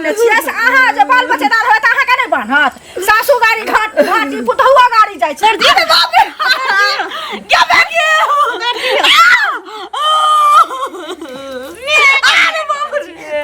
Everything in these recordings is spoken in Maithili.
बान्हने छियै से अहाँ जे बाल बच्चेदार होयत अहाँके नहि बान्हत? सासु गाड़ी घाट घाटी पुतहुआ गाड़ी जाइ छै। अरे बाप रे, गे बे गे, अरे बाप रे,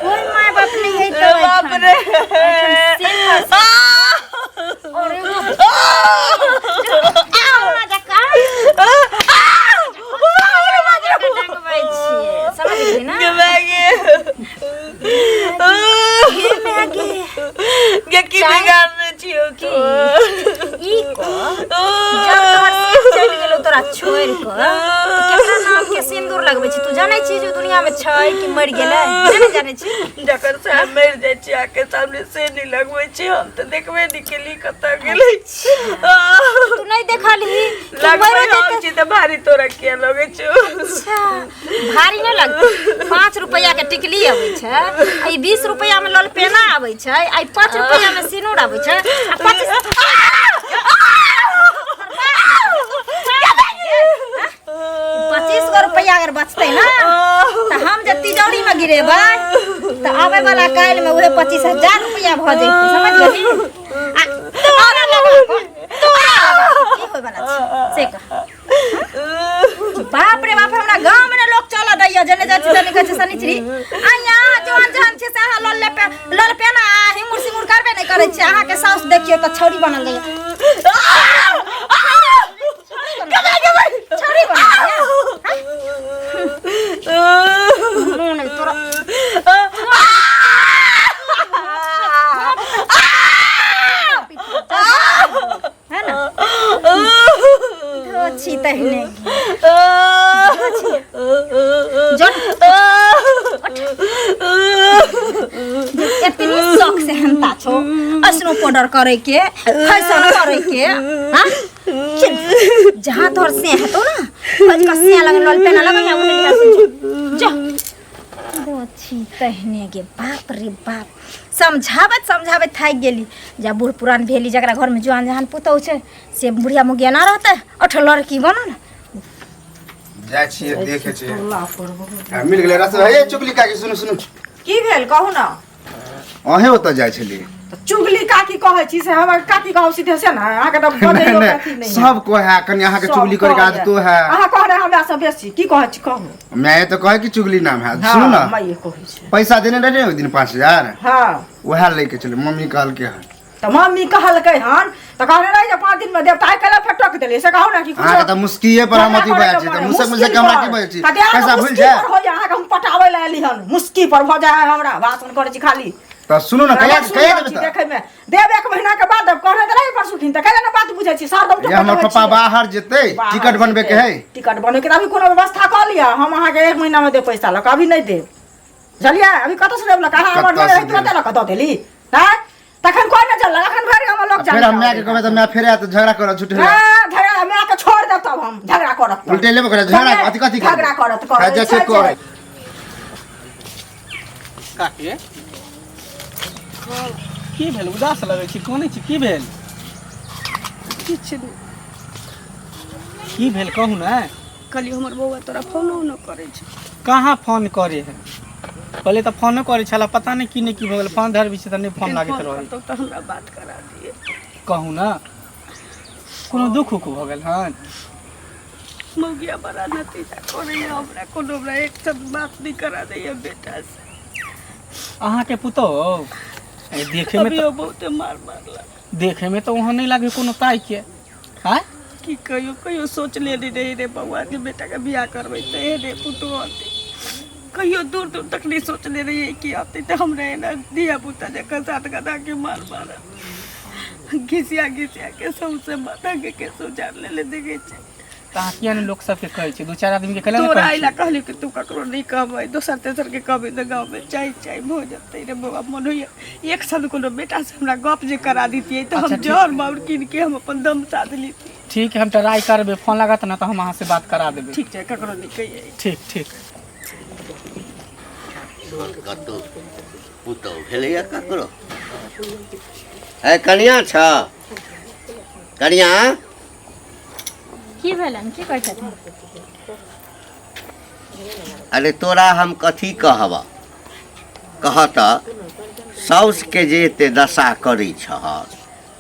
कोई माय बाप नहीं है तो बाप रे। अरे समझ गेली ना? गे बे गे, गे की बिगाड़ने छियौ तू? ई को जब तोहर सिर चलि गेलौ तोरा छोड़ि कऽ, तऽ केकरा नाम के सिन्दूर लगबै छी? तू जानै छी जे दुनिया में छै कि मरि गेलै? से नहि जानै छी? जकर साहब मरि जाइ छै आके सामने से नहि लगबै छै। हम तऽ देखबे नहि केली कतऽ गेलै। तू नहि देखलही कि लगबै मरि हम जेतै? छी तऽ भारी तोरा किया लगै छौ? अच्छा, भारी नहि लगतै? 5 रुपैआ के टिकली अबै छै, आ ई 20 रुपैआ में ललपेना अबै छै, आ ई 5 रुपैआ में सिनूर अबै छै, आ 25 25 गो रुपैआ अगर बचतै ना तऽ हम जे तिजौरी में गिरेबै तऽ आबै वाला काल्हि में उहे 25,000 रुपैआ भऽ जेतै, समझ गेली? आ तोरा लगा कऽ, तोरा लगा कऽ की होय वाला छै से कह। बाप रे बाप, हमरा गाँव में ने लोग चलऽ दैया, जने जाइ छी तने कहै छै शनिचरी आ यहाँ जवान जहान छै से अहाँ लल पे लल पेना आ हिंगुर सिंगुर करबे नहि करै छी। अहाँके साउस देखियौ तऽ छौरी बनल जाइया, छौरी बनल जाइया। मोन तोरा है ना छी तहने जन एतनी शौक से हंता छो स्नो पाउडर करे के, फैशन करे के। हाँ, चल, जहाँ तोहर से हेतो ना आज का से लगन लल पेना लगन या उन्हें लिया से जा छी तहने गे। बाप रे बाप, समझाबत समझाबत थाकि गेली। जा बूढ़ पुरान भेली, जकरा घरमे जुआन जहान पुतहु छै से बुढ़िया मुगिया ना रहतै, अठ लड़की बनल। जाइ छियै, देखै छियै। आ, मिल गेलै रस। हे चुगली काकी, सुनू सुनू। की भेल, कहू ना। अहें ओतऽ जाइ छलियै। तऽ चुगली काकी कहै छी से हमर काकी कहू सीधे से ना, अहाँके तऽ बजैयो नहि, के अथी नहि, नहि है। सब कोइ है कनि अहाँके सब चुगली करैके कहैए। आदतो है। अहाँ कहने हमरा से बेसी की कहै छी, कहू। माय तऽ कहै कि चुगली नाम है। सुनू ना। माइए कहै छै। पैसा देने रहे ओहि दिन 5,000। हाँ। उएह लैके छलै, मम्मी कहलकै हन। तऽ मम्मी कहलकै हन तऽ कहने रही जे 5 दिन में देब, तऽ आइ काल्हि फेर टोक देलियै से कहू ना कि अहाँके तऽ मुस्किए पर हम अथी भऽ जाइ छी, तऽ मुसक मुसक हमरा की बजै छी, पैसा भूलि जाय। अहाँके हम पटाबै लए एली हन, मुस्की पर भऽ जाइ है हमरा, भाषण करै छी खाली। तऽ सुनू ने, कहिया कहिया देबै? तऽ देखै में देब, 1 महीना के बाद देब, कहने तऽ रही परसू खिन, तऽ कैला ने बात बुझै छी सर दम। ये हमर पप्पा बाहर जेतै, टिकट बनबै के है। टिकट बनबै के तऽ अभी कोनो व्यवस्था कऽ लिअ, हम अहाँके 1 महीना में देब पैसा लऽ कऽ, अभी नहि देब, बुझलियै? अभी कतऽ से देब लऽ कऽ? अहाँ हमर कतऽ नहि से रही तुरंते देब? लऽ कऽ दऽ देली आँय, तखन कोइ नहि चललक, अखन भरि हमर लोग फेर हम माय के कहबै तऽ माय फेर आयत, झगड़ा करत झूठे लए। हाँ, झगड़ा माय के छोड़ देब तब हम झगड़ा करत तब। उल्टे लेबो करत झगड़ा, अथी कथी करबै? झगड़ा करत करत जाइ छै करे। काके, की भेल? उदास लगै छी, कानै छी, की भेल? किछु नहि। की भेल, कहू ने। कहलियै हमर बौआ तोरा फोनो उनो करै छै? कहाँ फोन करे है, पहिले तऽ फोनो करै छला, पता नहि की नहि की भऽ गेल, फोन धरबै छी तऽ नहि फोन लागैत फोन रहै। करतौ तऽ हमरा बात करा दिए। कहू ने, कोनो दुख उख भऽ गेल हन? मौगिया बड़ा नतीजा करैया हमरा, कोनो हमरा एक शब्द बात नहि करा दैया बेटा से। अहाँके पुतोह ए, देखे में अभी तऽ ओ बहुते मार मारलक। देखे में तऽ ओहन नहि लागे कोनो ताई के आँय। की कहियो कहियो सोच लेने रही रे बौआ जे बेटाके बियाह करबै तऽ एहने पुतोह अतै, कहियो दूर दूर तक नहि सोचने रहियै कि अतै तऽ हमरा एना धिया पुता जकाँ सात गदाके मार मारत, घिसिया घिसिया के सौंसे माथाके केस उजाड़ लेले देखै छै। तऽ अहाँ किया नहि लोक सबके कहै छी? दू चारि आदमीके कैला नहि तोरा कहै अइला छी? कहली कि तू ककरो नहि कहबै, दोसर तेसरके कहबै तऽ गाँवमे चाय चाय भऽ जेतै रे बौआ। मन होइए एक साल कोनो बेटासँ हमरा गप जे करा दितियै तऽ हम अच्छा, ठीक। जर माउर कीन के हम अपन दम साध लितियै। ठीक है, हम ट्राई करबै, फोन लागत ने तऽ हम अहाँ से बात करा देबै। ठीक छै, ककरो नहि कहियै। ठीक ठीक। कतहु पुतहु भेलैए ककरो? है कनिया छ, कनिया। की भेलनि? की कहै छथिन? अरे तोरा हम कथी कहब कह तऽ साउसके जे एते दशा करै छह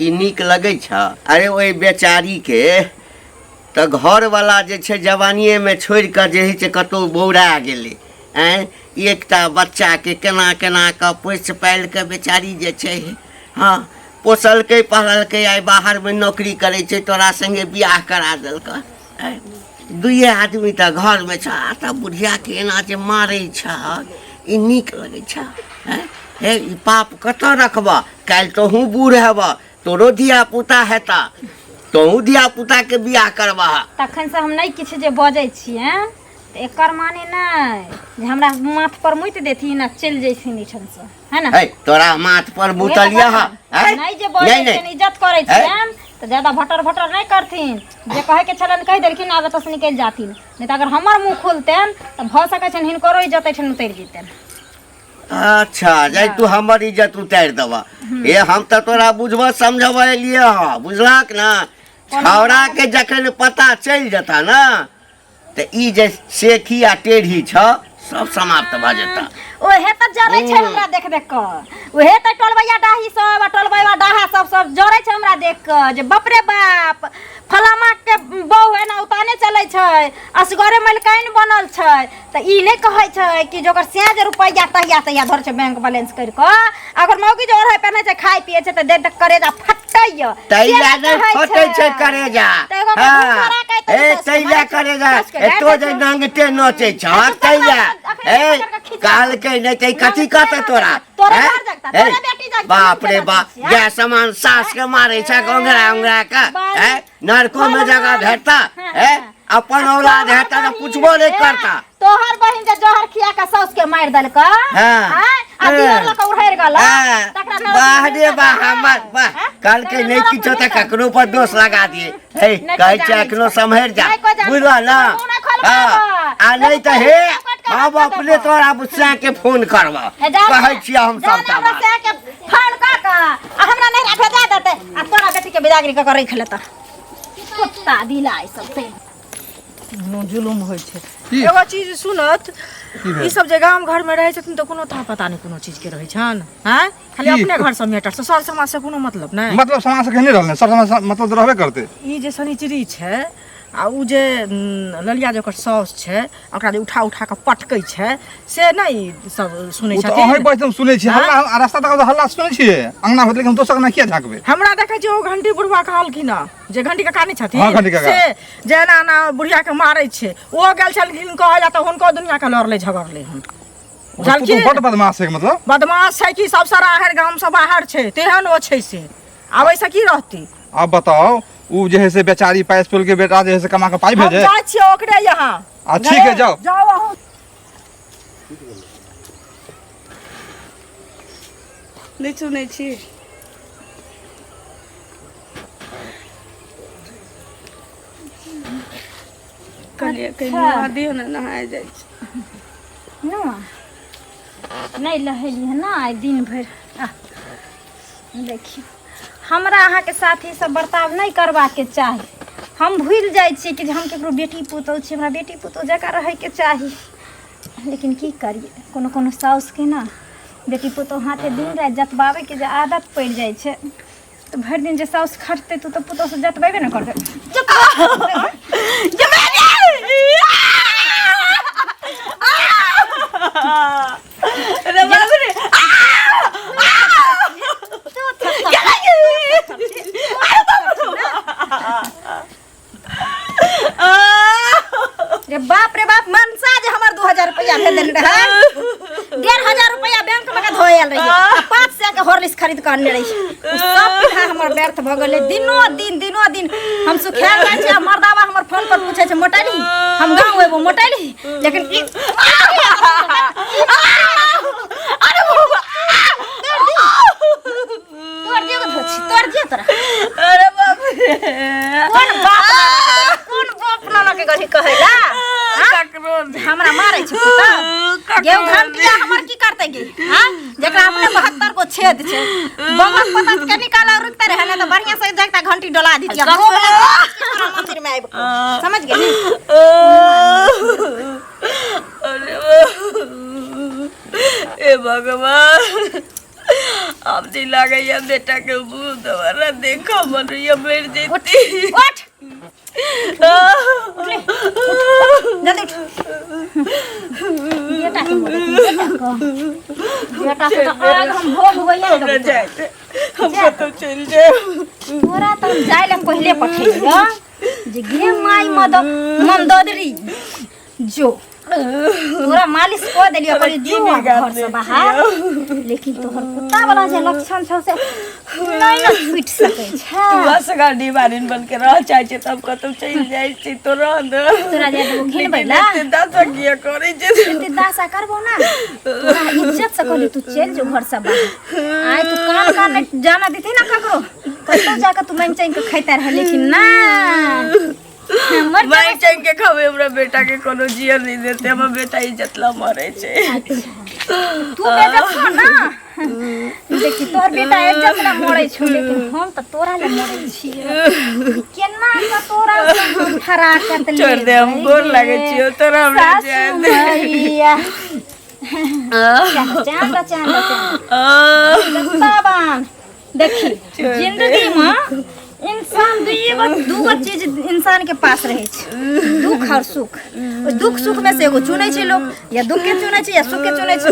ई नीक लगै छह अरे ओहि बेचारीके तऽ घरवला जे छै जवानिएमे छोड़ि कऽ जे होइ छै कतहु बौरा गेलै आँय एकटा बच्चाके केना केना कऽ पोसि पालि कऽ बेचारी जे छै हँ पोसलकै पाललकै आइ बाहरमे नौकरी करै छै तोरा सङ्गे बियाह करा देलकऽ आँय दुइए आदमी तऽ घरमे छह आ तऽ बुढ़ियाके एना जे मारै छह ई नीक लगै छह आँय हे ई पाप कतऽ रखबह काल्हि तोहूँ बूढ़ हेबह तोरो धिया पुता हेतह तोहूँ धिया पुताके बियाह करबह तखनसँ हम नहि किछु जे बजै छियै तऽ एकर माने नहि जे हमरा माथ पर मुति देथिन आ चलि जैथिन एहिठामसँ है ना है तोरा माथ पर मुतलिया हा है नहि जे बजै छियनि इज्जत करै छियनि तऽ ज्यादा भटर भटर नहि करथिन जे कहैके छलनि कहि देलखिन आब एतऽसँ निकलि जाथिन नहि तऽ अगर हमर मुँह खोलतनि तऽ भऽ सकै छनि हिनकरो इज्जत एहिठाम उतरि जेतनि अच्छा जाय तू हमर इज्जत उतारि देबह ए हम तऽ तोरा बुझबऽ समझबऽ एलियै हँ बुझलक ना छौड़ा के जखन पता चलि जेता ना तऽ ई जे सेखी आ टेढ़ी छ सब समाप्त भऽ जेता ओहे तऽ जरै छै हमरा देख देख कऽ ओहे तऽ टोलबैया डाही सब आ टोलबैया डाहा सब सब जरै छै हमरा देख कऽ जे बाप रे बाप फलामा के बहु एना उताने चलै छै असगरे मलकाइन बनल छै तऽ ई नहि कहै छै कि जे ओकर सैं जे रुपैआ तहिया तहिया धरै छै बैंक बैलेंस करि कऽ अगर मौगी जे ओढ़ै पहिनै छै खाइ पियै छै तऽ देख देख करेजा फटैया तैला नहि फटै छै करेजा हँ ए तैला करेजा एतो जे नंगटे नचै छ तैला ए कहलकै नहि तऽ कथी कहतै तोरा बाप रे बाप गाय समान सास के मारै छ गोंगरा उंगरा के ए नरको में जगह भेटता ए अपन औलाद है तऽ पूछबो नहि करता तोहर बहिन जे जहर खिया के साउस के मारि देलक हाँ। आ दियर लऽ के उड़ैर गेल हाँ। तकरा नरक वाह में रे वाह भेटतै। हमर वाह हाँ? कहलकै तकरा नहि नरक किछो में तऽ भेटतै। ककरो पर दोष लगा दिए हे नहि कहै कोइ छै जानै एखनो छै। सम्हरि जा नहि कोइ जानै बुझल छै। ना मुँह नहि खोलबाबऽ। हाँ आ नहि तऽ हे नहि हम अपने तोरा बुच्चा के फोन करबह हे जा कहै छियै हम जा ने सबटा हमरा बात सएह के फोन कऽ कऽ आ हमरा नैहरा भेजा देतै आ तोरा बेटी के बिदागरी कऽ कऽ राखि लेतऽ कुत्ता दिला ई सब ते नो जुलुम होइ छै एगो चीज सुनत ई सब जे गाम घर में रहै छथिन तऽ कोनो था पता नहि कोनो चीज के रहै छनि आँय खाली की? अपने घर से मैटर से सर समाज से कोनो मतलब नहि मतलब समाज से कहने रहल सर समाज से मतलब तऽ रहबे करतै ई जे शनिचरी छै आ उ जे ललिया जे ओकर साउस छै ओकरा जे उठा उठा कऽ पटकै छै से नहि ई सब सुनै ओ तऽ अहीं छथिन बैठ हम सुनै छी हल्ला आ रास्ता तक हल्ला सुनै छियै अंगना होत लेकिन हम दोसर अंगना किया झाँकबै हमरा देखै छियै ओ घंटी बुढ़वा कहलखिन हँ जे घंटी काका नहि छथिन हाँ, घंटी काका। से जे एना एना बुढ़िया के मारै छै ओ गेल छलखिन कहै लए तऽ हुनको दुनिया के लड़लै झगड़लै हन बुझलखिन बड बदमाश है मतलब बदमाश छै कि सबसँ राहर गाम से बाहर छै तेहन ओ छै से आब एहिसँ की रहती अब बताओ उ जे है से बेचारी पाइस फूल के बेटा जे है से कमा के पाई हम भेजे जाइ छियै ओकरे यहाँ आ ठीक है जाओ जाओ अहूँ नहि सुनै छी कहलियै कहीं नहा दियौ ने नहाय जाइ छी नुआ नहि लहेली है ना आइ दिन भरि आह, देखियौ हमरा अहाँके साथ ई सब बर्ताव नहि करबाके चाही हम भूलि जाइ छियै कि जे हम ककरो बेटी पुतोहु छी हमरा बेटी पुतोहु जकाँ रहैके चाही लेकिन की करियै कोनो कोनो साउसके ने बेटी पुतोहु हाथे दिन राति जतबाबैके जे आदत पड़ि जाइ छै तऽ भरि दिन जे साउस खटतै तऽ ओ तऽ पुतोहु से जतबेबे ने करतै रे बाप रे रे बाप रे बाप मनसा जे हमर 2000 रुपया भेज देने रहे 1500 रुपया बैंक में के धोयल रही 500 के हॉर्लिक्स खरीद के अनने रही उ सब पीठा हमर व्यर्थ भ गेलै दिनो दिन दिनो दिन हम सुखायल जाइ छी आ मर्दावा हमर फोन पर पूछै छै मोटैली हम गाँव एबो मोटैली लेकिन ई अरे बाबा तोड़ दियो धोछि तोड़ दियो तोरा अरे बाप रे कोन बाप नाना के- कोन बाप नाना के गढ़ी कहेला ककरो नहि। हमरा मारै छै पुतौ ककरो गेहूं घंटिया हमर की करतै गे हां जेकरा अपने 72 गो छेद छै बगल पता के निकाला रुकते रहे ना त बढ़िया से जगता घंटी डोला दितिया भोग लगा मंदिर में आबि कऽ। समझ गेली हे भगवान, आब नहीं लागैया बेटा के मुंह दोबारा देखा मन होइया मरि जैती। उठ, जल्दी उठ। बेटा के मुँह देखी, बेटा को, बेटा के तो आग हम भोग गइया। हमरा जाए दे, हम कतौ चलि जायब। तोरा तऽ हम जाय लए पहिले पठेलियौ जे गे माय मद मंदोदरी जो तोरा मालिश कऽ देलियौ, कहलियौ जो आब घर से बाहर, लेकिन तोहर कुत्ता वाला जे लक्षण छौ से नहि ने छूटि सकै छै। तू असगर निवारिन बन के रह चाहै छै तऽ हम कतौ चलि जाइ छी, तो रह दे। तोरा जाय देबो घिनबै लेकिन ला? एते दशा किया करै छै? एते दासा करबो ना तोरा इज्जत से कहली तू चलि जो घर से बाहर। आइ तू कान कान नहि जाना देते ना ककरो, कतौ जाके तू मांगि चांगि के खाइते रहे, लेकिन ना हमर मारि चांगि के खाबै, हमरा बेटा के कोनो जियर नहि देतै। हमर बेटा इज्जत ला मरै छै। तू बेइज्जत छौ ना, देखी तोहर बेटा इज्जत ला मरै छौ, लेकिन हम तऽ तोरा ले मरै छियै। केना कऽ तोरा से हम फराकत छोड़ दे, हम गोर लागै छियौ तोरा, हमरा जाय सासु दे। मैया चांद चांद चांद बान देखी, जिंदगी में इंसान दुइएगो दूगो चीज इंसान के पास रहे छै, दुख और सुख। ओहि दुख सुख में से एगो चुनै छै लोग, या दुख के चुनै छै या सुख के चुनै छै।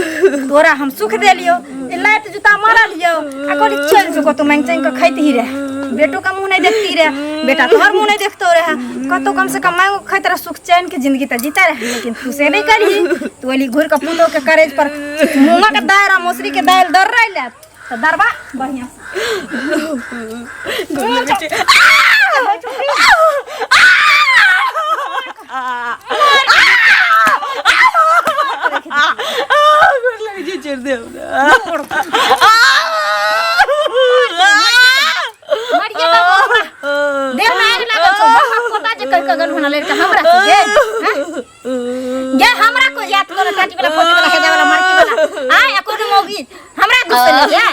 तोरा हम सुख देलियौ, ई लात जूता मारलियौ आ कहली चलि जो कतौ मांगि चांगि के खैतही रहे, बेटो का मुँह नहीं देखती रहे, बेटा तोहर मुँह नहीं देखतो रहे, कतौ कम से कम मांगो खाइत रहे, सुख चैन के जिंदगी तऽ जीता रहे, लेकिन तू से नहीं करही। तू अली घुरि के पुतोह के करेज पर मूंगा के दालि आ मसुरी के दालि दर्रै ले तऽ दरबा बढ़िया से। गोर लगै छै। गोर लगै छै, छोड़ दे हमरा। मरिए बाबू, हमरा देह में आगि लागल छौ। बाबा पोता जे कहि कऽ गेल हुना लड़का हमरा से गे, हैं? गे हमरा को याद कोनो टाटी वाला पोती वाला हेजा वाला मरकी वाला आय आ कोनो मौगी हमरा गुस्से ले जाय।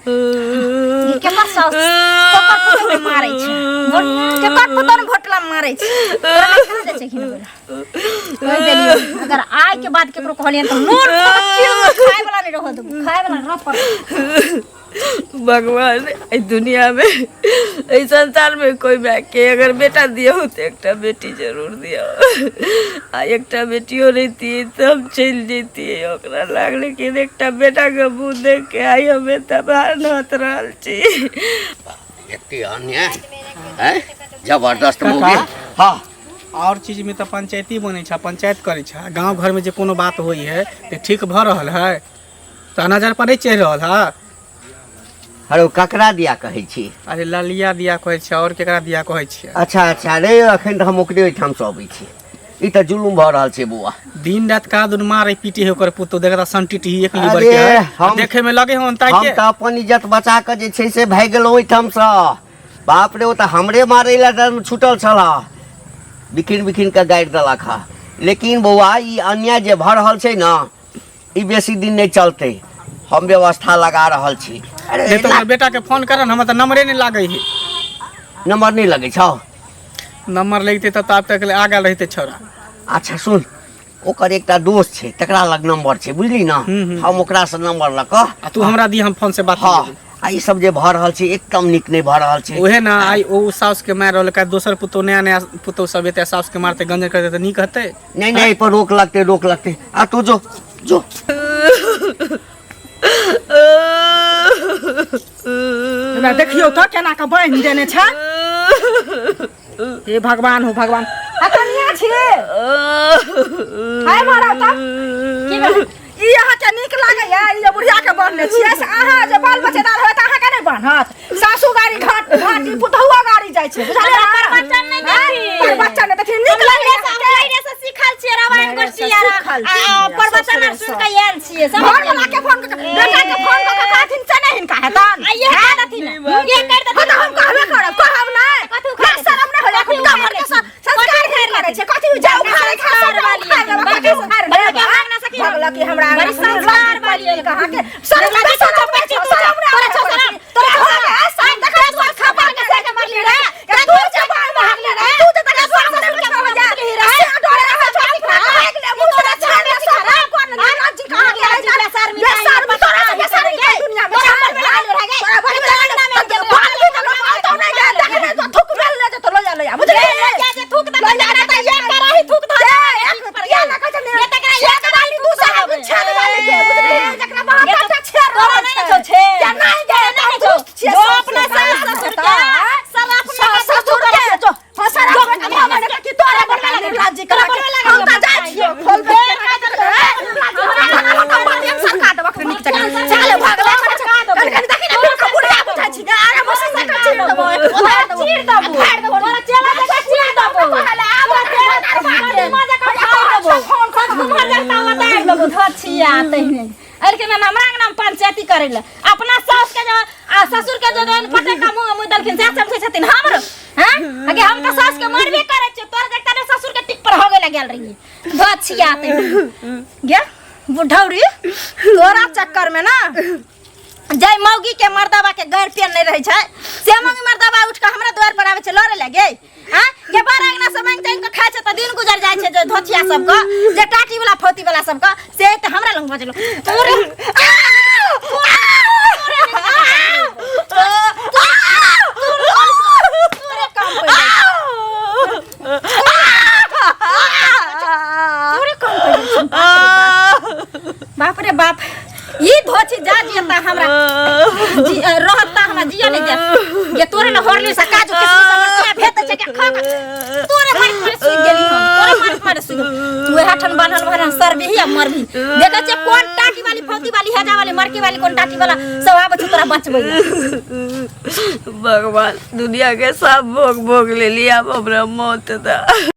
ई केकर साउस केकर पुतोह के मारै छै, बोल केकर पुतोह ने भोटला मारै छै? तोरा लग कहाँ जाइ छै घिनबै ला? कहि देलियौ, अगर आय के बाद केकरो कहलियन तऽ नोर खाय वाला नहि रहऽ देबौ, खाय वाला रह पड़त। भगवान, एहि दुनिया में एहि संसार में कोई माय के अगर बेटा दियो तो एकटा बेटी जरूर दियो। आ एकटा बेटियो रहितियै तऽ हम चलि जैतियै ओकरा लग, लेकिन एकटा बेटा के मुँह देख के आइ हम एतऽ बाहर नहत रहल छी। एते अन्याय हैं, जबरदस्त मौगी। हाँ, और चीज में तऽ पंचायती बनै छै, पंचायत करै छै। गाँव घर में जे कोनो बात होइ है तऽ ठीक भऽ रहल है तऽ नजर पर नहि चढ़ि रहल है। अरे ककरा दिया कहै छी? अरे ललिया दिया कहै छै, और केकरा दिया कहै छियै? अच्छा अच्छा, रे अखन तऽ हम ओकरे ओहिठाम से अबै छी। ई तऽ जुलुम भऽ रहल छै बौआ। दिन रात का दुन मारे पीटे है ओकर पुतोह, देखता संटीटी एक लीवर अरे, के है। हम देखे में लगे हन ताके। हम तऽ अपन इज्जत बचा कऽ जे छै से भागि गेलहुँ ओहिठामसँ। बाप रे, ओ तऽ हमरे मारै लए तऽ छूटल छल, बिखिन बिखिन कऽ गाड़ि देलक हँ। लेकिन बौआ, ई अन्याय जे भऽ रहल छै ने, ई बेसी दिन नहि चलतै। हम व्यवस्था लगा रहल छी। अरे नहीं तो ओकर बेटा के फोन करन, हमरा तऽ नंबरे नहीं लागै है। नंबर नहि लगै छौ? नंबर लगते तब आब तक आ गेल रहिते छौड़ा। अच्छा सुन, ओकर एकटा दोस्त छै, तकरा लग नंबर छै, बुझली ने? हम्म। हम ओकरासँ नंबर लऽ कऽ आ तू हमरा दी, हम फोन से बात हँ कऽ। आ ई सब जे भऽ रहल छै, एकदम नीक नहि भऽ रहल छै। उहे ना, आइ ओ साउस के मारि रहल, काल्हि दोसर पुतोह, नया नया पुतोह सब एते साउस के मारते गंजन करते तऽ नीक हेतै? नहि नहि, एहि पर रोक लगतै, रोक लगतै। आ तू जो जो। हमरा देखियौ तऽ केना कऽ बान्हि देने छै। हे भगवान हो भगवान, आ कनिया छी हाय मारा तऽ की भेलै? ई अहाँके नीक लागैया ई जे बुढ़िया के बान्हने छियै से? अहाँ जे बाल बच्चेदार होयत, अहाँके नहि बान्हत? सासु गाड़ी घाट घाटी, पुतहुआ गाड़ी जाइ छै, बुझलियै? हमरा प्रवचन नहि देथिन। प्रवचन नहि देथिन। नीक लागैया हम लैरे से सिखल छियै रामायण लैरे से गोष्ठी आर सिखल आ छियै, प्रवचन आर ससुरे सुनि कऽ आयल छियै घर समझ वाला के फोन कऽ के, बेटा के फोन कऽ के कहथिन से नहि हिनका हेतन? आ ये कर देथिन, ये कर हँ देथिन। तऽ हम कहबे करब, कहब नहि? कथी ना उखाड़ि देथिन? शरम नहि होइया? कथी हुनका उखाड़ि घरके देथिन? संस्कार नहि करै छै। कथी जे उखाड़ै छै, संस्कार सब वाली उखाड़ि लेबै, बड़का कथी उखाड़ि बड़का लेबै? भाग ना सकी। भगलक कि हमरा बड़ी संस्कार वाली है। कहाँ के शरम लड़की नहि, शरम नहि छौ, शरम नहि तोरा छौ शरम, तोरा छौ शरम। शरम देखै छौ, खबर के से के मरली रे, तू जे बाल भागले रे, तू जे तका सास ससुर के मर जा रे, से डरे रहे छौ, भाग ले, मुंह तोरा छाड़ ले, शरम कोन लाज कहाँ के है? एगो धोछिया तहिने अरके ना हमरा अंगना में पंचायती करे ले अपना सास के जो आ ससुर के जो जौन पटका मुंह मुंह दलखिन से समझै छथिन हमरो हैं अगे हम त सास के मारबे करै छियै तोर देखता ने ससुर के टिक पर होगे लग गेल रही धोछिया तहिने गे बुढ़ौरी तोरा चक्कर में ना जय मौगी के मर्दबा के गैर पेन नहीं रहै छै से मौगी मर्दबा उठ के हमरा द्वार पर आबै छै लड़े लगे आँ के बार अंगना से मांगि तांगि के खाइ छै तऽ दिन गुजर जाइ छै जे धोचिया सबके जे टाटी वाला फौती वाला सबके से तऽ हमरा लग बजलो तोरे तोरे काम पड़ि जाइ छै। तोरे काम पड़ि जाइ छै। बाप रे बाप ई धोछी जा जियता हमरा जी, रहता हमरा जिया नहीं दे ये तोरे न हरली से काजू किशमिश हमर से भेट छै के खा खा। तोरे मारि मारि सुति गेली हम तोरे मारि मारि सुति गेली। तू एहा ठन बान्हल भरन सरबिही आ मरबी देखै छियै कोन टाटी वाली फौती वाली हेजा वाली मरकी वाली कोन टाटी वाला सब आबै छै तोरा बचबै लए। भगवान दुनिया के सब भोग भोग लेली अब हमरा मौत दा।